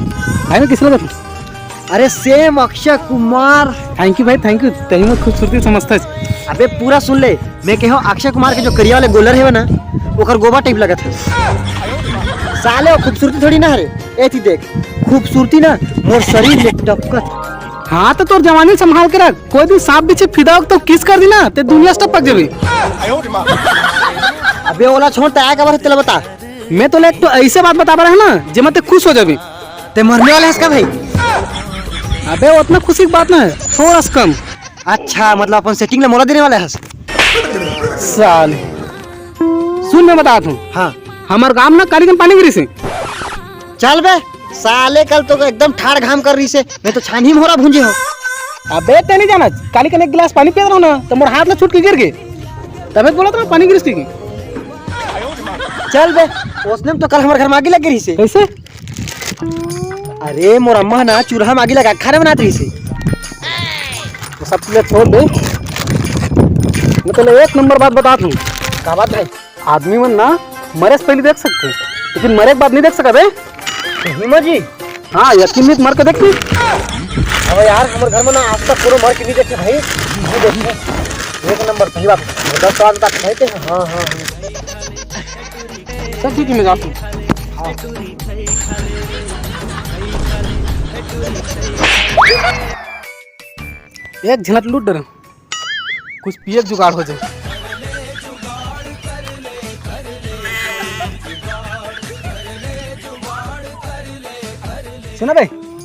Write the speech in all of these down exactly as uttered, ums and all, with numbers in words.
भाई, मैं किस लगत हूँ? अरे, सेम अक्षय कुमार। Thank you भाई, thank you। तही में खूबसूरती समझता है। अबे, पूरा सुन ले, मैं कहे हूँ, अक्षय कुमार के जो करिया वाले गोल्लर है ना, ओकर गोबा टाइप लगत है। साले, वो खूबसूरती थोड़ी ना हरे। ए थी देख, खूबसूरती ना मोर शरीर में टपकत। हाँ, तो तोर जवानी संभाल के रख, कोई दिन सांप बिच्छी फिदा होके तो किस कर दी ना, ते दुनिया से टपक जाबे। अबे, ओला छोड़, ते आए काबर हे, तेला बता। मैं तोला एक तो ऐसे बात बता रहा है ना, जेमा ते खुश हो जाबे। ते मरने वाला हस का भाई? अबे, उतना खुशी की बात ना है, थोड़ा सा कम। अच्छा, मतलब अपन सेटिंग ला मोला देने वाला हस? साले, सुन, मैं बतात हूँ। हाँ। हमर गांव ना काली कन पानी गिरिस हे। चल बे साले, कल तो एकदम ठाड़ घाम कर रहिस हे, मैं तो छानही मोरा भूंजे हूँ। अबे, ते नहीं जाना, काली कन एक गिलास पानी पियत रहो ना, तो मोर हाथ ला छूट के गिर गे, तबे बोलत रहो पानी गिरिस के। चल बे, उसने तो कल हमर घर में आगी लग गिरिस हे। कैसे? अरे, मोर अम्मा ना चूल्हा में आगी लगा के खाना बनात रहिस हे। वो सब चीजें छोड़ दे, मैं तोला एक नंबर बात बतात हूँ। का बात भाई? आदमी मन ना मरे से पहले देख सकते, लेकिन मरे के बाद नहीं देख सकते। सही में जी? हाँ, यकीन नहीं तो मर के देख तू। अब यार, हमर घर में ना आज तक कोनो मर के नहीं देखे भाई। ये देखे, एक नंबर सही बात। दस साल तक है ते? हाँ, हाँ, हाँ। सब ठीक है, मैं जाता हूँ। एक झनक लूट डर, कुछ पिए के जुगाड़ हो जाए। सुना बे?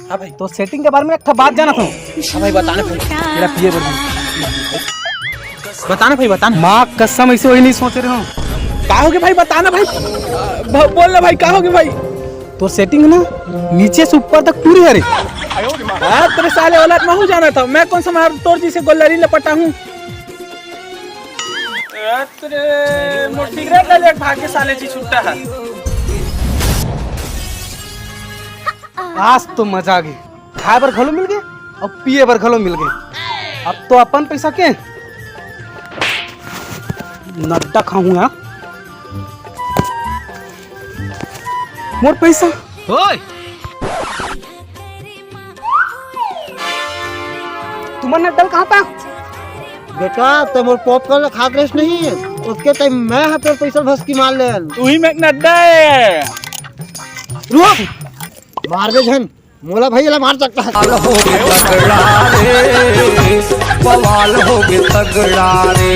हाँ भाई। तो सेटिंग के बारे में एक ठो बात जानत हूँ। हाँ भाई, बताना भाई। तेरा पिए बर। बताना भाई, बताना। माँ कसम, ऐसे वही नहीं सोच रहे हो। का होगे भाई, बताना भाई। ब-, बोल ना भाई, का होगे भाई? तोर सेटिंग ना नीचे से ऊपर तक पूरी हरे। हाँ, तेरे साले औलाद, मैं हूँ जाना था। मैं कौन सा मार तोर जैसे गोल्लरी लपटा हूँ? अरे, मोर सिगरेट ला लेके भाग के साले जी छुट्टा है। आज तो मजा आ गई, खाए बर घलो मिल गए और पिए बर घलो मिल गए। अब तो अपन पैसा के नड्डा खाहूँ यार। मोर पैसा। ओए! तुमन नड्डा ल कहाँ पाव? बेटा, तै मोर पॉपकॉर्न ला खात रहिस नहीं, उसके टाइम मैं हा तोर पैसा भसकी मार लेन। तू ही में नड्डा है। रुक, मारबे झन, मोला भाई ला मार सकता है। बवाल होगे तगड़ा रे, बवाल होगे तगड़ा रे।